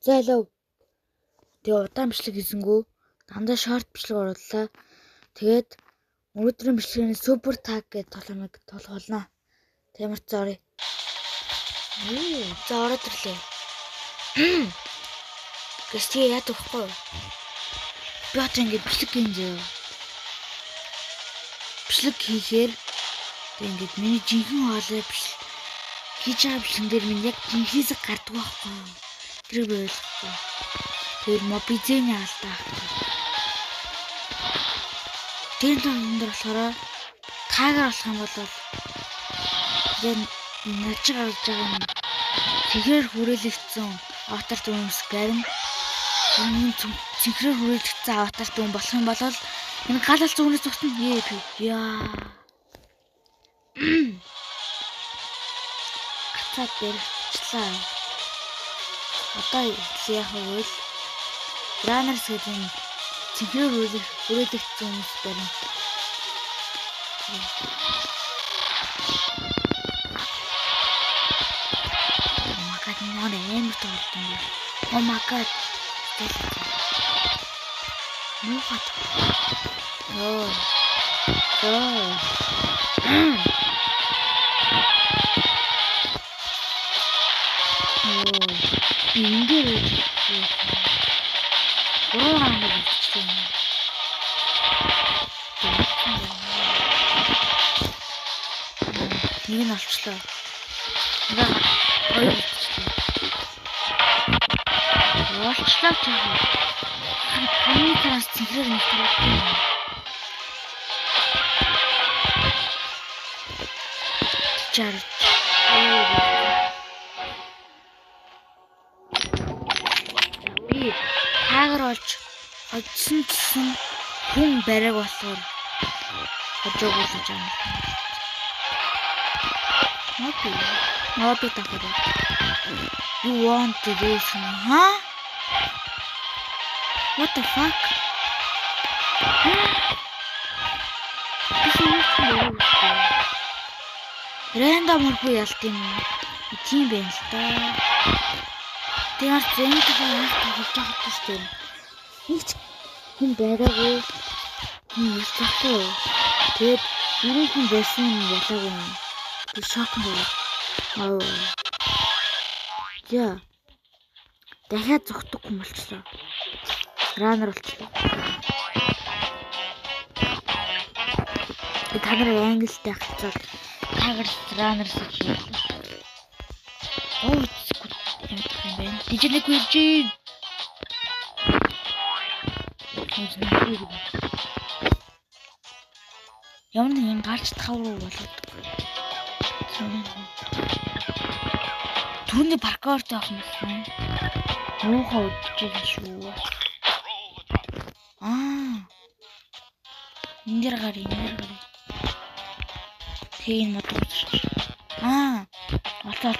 За hello. Тэгээ удаан бичлэг хийсэнгүү. Дандаа short бичлэг орууллаа. Тэгээд өнөөдрийн бичлэгийн Super Tag гэдэг тоглоомыг тоглоно. Тэмэр sorry. За ороод ирлээ. Гэс тэгээ яадаг вэ? Би одоо ингэ бичлэг хийн зөө. Бичлэг хийхээр тэг ингээд миний жинхэнэ хоолой бичлэг хийж байгаа бичлэгэн дээр минь яг жинхэнэсээ гардаг байхгүй юу? Тэр би ойлгохгүй. Тэр мобизений алдаа байхгүй. Тэр том дээр болохоор таагаар болох юм бол яг над гарч байгаа юм цэнхрээр хүрээлэгдсэн аватар дүнс гарна. Энэ цэнхрээр хүрээлэгдсэн аватар дүн болох юм бол энэ гал алц зүгнээс зүгтэн яа. Гацаад баригдчлаа. Одоо яах вэ? Runners гэдэг юм цэнхрээр хүрээлэгдсэн хүмүүс барина. Oh my god, нөр амар тоглолт юм бэ. Oh my god. Муухай. Оо. Оо. Би ингээд гурван раунд болчихсон юм. Нэг нь олчлоо. Ингээ хоёр болчихлоо. Олчлоо ч яах вэ? Хамгийн тараас цэнхрээр нэг тараад юм. Чарч. Би таагаар олж хоцсон гэсэн хүн бариаг болохоор хожоог болж байгаа юм. Моби. Моби тахад. You want to do some, huh? What the fuck? Рандом хөрхүү ялт юм уу? Тийм байна л да. Тэгэхээр зэнтэй анх тоглож байгаа шүү дээ. Нэг ч хүн байгаагүй. Хүн ялцахгүй. Тэгээд дөрөв хүн байсан юм ялаагүй юм. Би шокнд байна. Аа. Яа. Дахиад зогтдог хүн болчихлоо. Раннер болчихлоо. Та нар англитай хацаад тагар раннер гэж ярьлаа. Оо юм байна. Дижник үрж. Ямар нэг юм гарч тав руу болоод. Түүний паркур таах юм байна. Муухай үдчихсэн шүү. Аа. Энэ дээр гар, энэ дээр гар. Тэгээ энэ мод үзчих. Аа. Олцоо.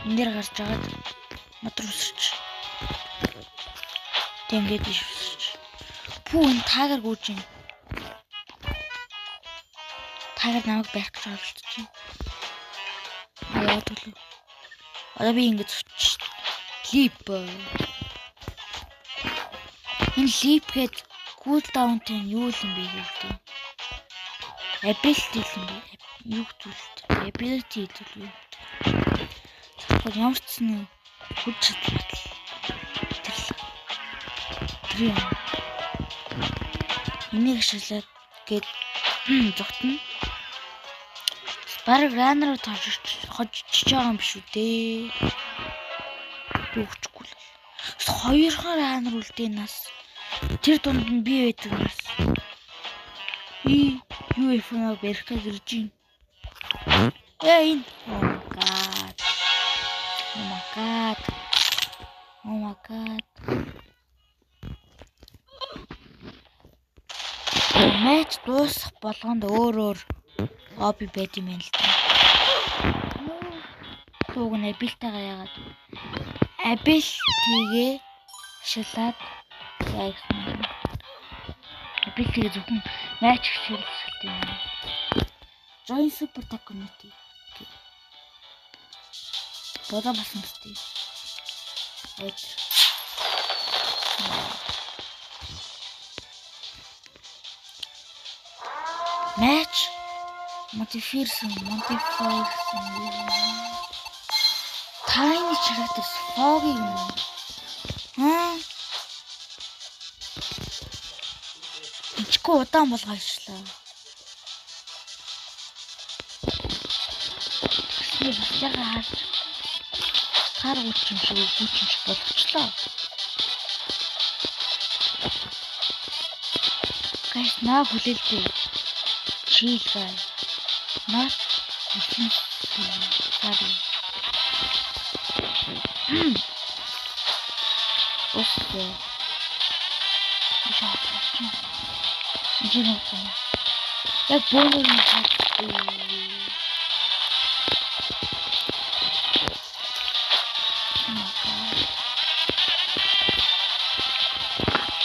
Энэ дээр гарч агаад мод үсэрч. Тэг ингээд иш үсэрч. Пүү энэ таагаар гүйж юм. Таагаар намайг барих гэж оролдож байна. Аа яа төлөө. Одоо би ингэж зүтчих. Лип. Энэ лип гээд cooldown-тэй юу юм бэ гэдэг. Ability юм бэ? Юу зүйлт? Ability зүйл юу? Тэгэхээр ямар ч нэг хүч чадал тэр юм. Энийг ашиглаад гээд зүгтэн. Бараг раннер тожирч хожиж байгаа юм биш үү дээ. Би өгчихгүй л. Хоёрхан раннер үлдээ нас. Тэр дунд нь би байдаг нас. И UFO-г барих гэж ирж байна. Энэ. Oh my god. Oh my god. Oh my god. Матч дуусах болгонд өөр өөр лобби байд юм байна л да. Дууг нь абилтайгаа яагаад абилтигээ шилаад яа гэсэн юм. Абилтигээ зөвхөн матч хэрэгсэлтэй юм. Join Super Tag Community. Бодоо болсон зү. Wait. Match modifiers modifiers tiny characters foggy юм. Аа. Чигүй удаан болгоочлаа. Би бацаагаа харж тааргууч юм шиг үгүй юм шиг болчихлоо. Guys, наа хүлээлтээ. Chill guys. Not listen to sorry. Okay. Яг бөөнөр нь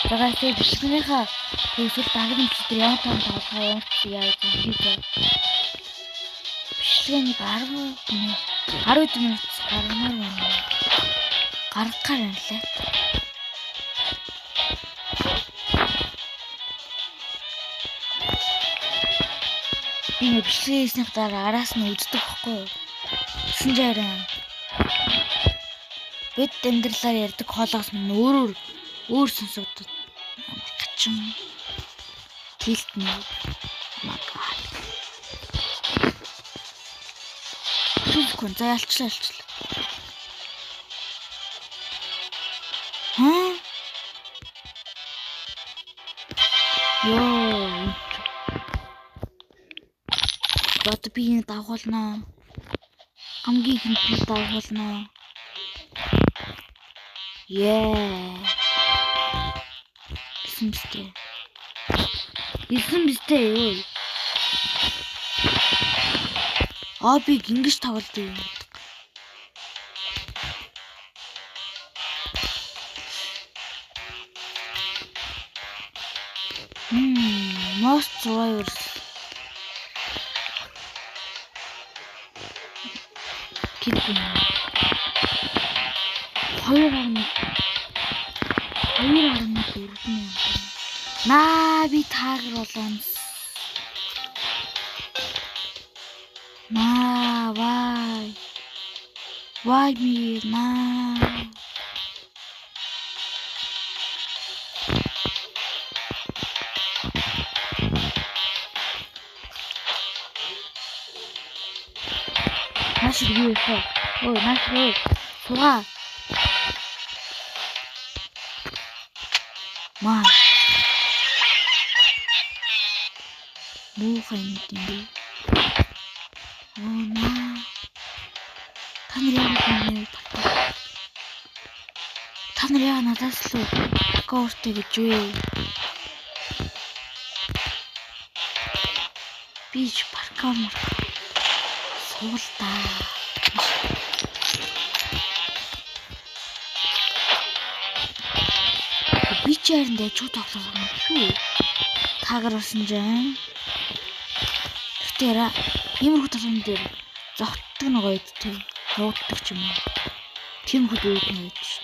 Загаас бичлэгнийхаа төгсөл дараагийн бичлэг дээр ямар том тоглох вэ? Яаж хийж бичлэгээ нэг 10 минут гаргамаар байна. Гаргахаар байна лээ. Би нэг бичлэг хийснийх дараа араас нь үздэг байхгүй юу? Тэгсэн чинь бид амьдралаар ярьдаг хоолоос минь өөр өөр сонсогдод хачин тилтнэ. My God. Шүлгүн за ялчлаа. Хаа? Йоо. Бат би энэ дагуулнаа. Хамгийн ихэнд би дагуулнаа. Yeah. Илсэн биз дээ. Илсэн биз дээ юу? Аа би ингэж тоглолт юм. Most survivors. Кидэн. 2.1 2.4 юм. Наа би таагар болоно. Наа вай. Why me наа. Нааш юу вэ? Ой, нааш юу? Сугаа. Маа. Муухай юм бэ? Оо наа. Та нар яг нэг та нар яг надаас л коортой гэж вэ? Би ч паркур суул та. Би ч харин дайчуу тоглох юм шүү. Таагар болсон жаа. Гэхдээ иймэрхүү тоглоом дээр зогтдог нэг гоё тий. Нуугддаг ч юм уу. Тиймэрхүү дүүд нэг гоё шүү.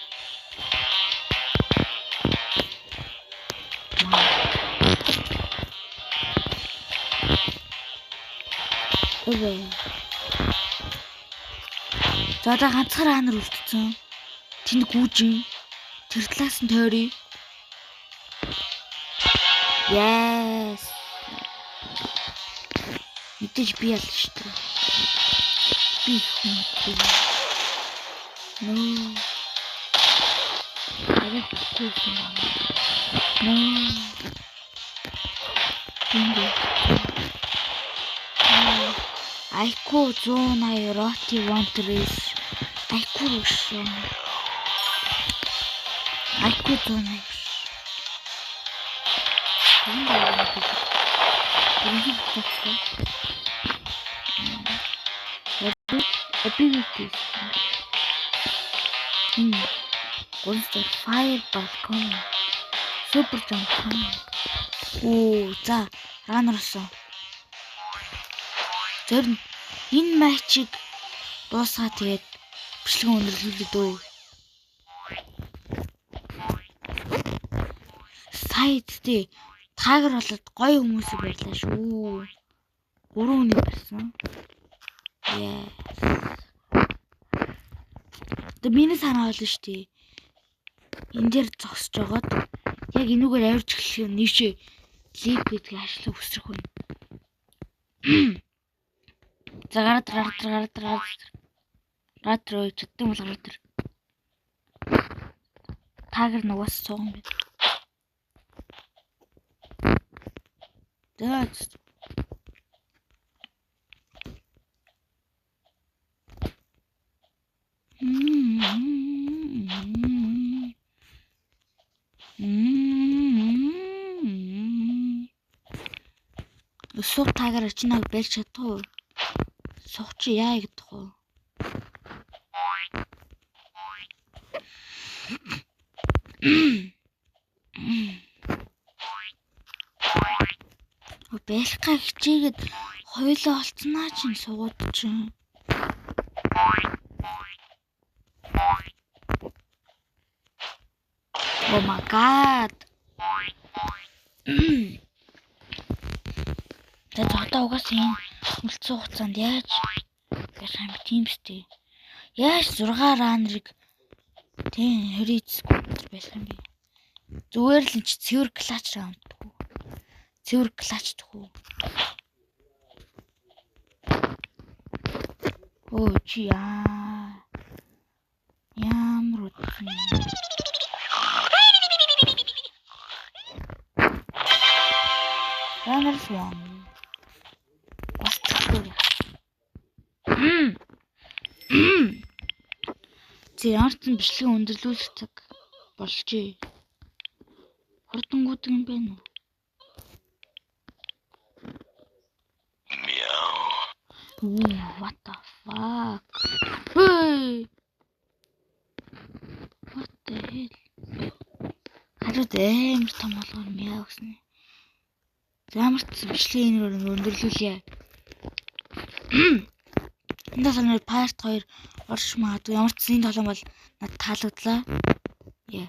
Өвөө. За одоо ганцхан хаанар үлдсэн. Тэнд гүүжин. Тэр талаас нь тойръё. Yes. Мэдээж би ялна шүү дээ. Би хүн. No. Арай хүн. No. Ингэ. IQ 180 Roti want race. IQ шүү. IQ 180. Abilities. Monster Fireball coming. Super jump coming. Оо за runner болсон. Зөв энэ матчийг дуусгаа тэгээд Бичлэг өндөрлүүлээ дөө. Сая тий таагар болоод гоё хүмүүсийг барьлаа шүү. 3 хүнийг барьсан. Yes. Тэгээ миний санаа болно шүү дээ. Энэ дээр зогсож жогоод яг энүүгээр авирч эхлэх нийшээ лип гэдгийг ажлаа өсрөх хүн. За гараад гараад гараад гараад гараад руу чадсан бол гараад ир. Таагэр нугас сууган байна. За Суг таагаар чи нэг барьж чадах уу? Суг чи яа гэдэг вэ? Байлхаа хичээгээд хоёулаа олцнаа чинь сугууд чинь. Oh my god. За одоо угаасаа энэ үлдсэн хугацаанд яаж байх юм тийм үстэй. Яаж 6 раннерыг тийм 29 секунд байх юм бэ? Зүгээр л энэ чи цэвэр клач раундгүй. Цэвэр клачдгүй. Өө чи яа. Ямар үдсэн юм. Runners won. Госцгүй. Зэ ямар ч бичлэгээ өндөрлүүлэх цаг болжээ. Хурдангууд юм байна уу? Ooh, what the fuck? Hey! What the hell? Харууд амар том болгоор мяа гэсэн. Ямар ч бичлэгээ энэ өндөрлүүлье. Энэ талаар Part 2 орж магадгүй. Ямар ч энэ тоглоом бол надад таалагдлаа. Yeah.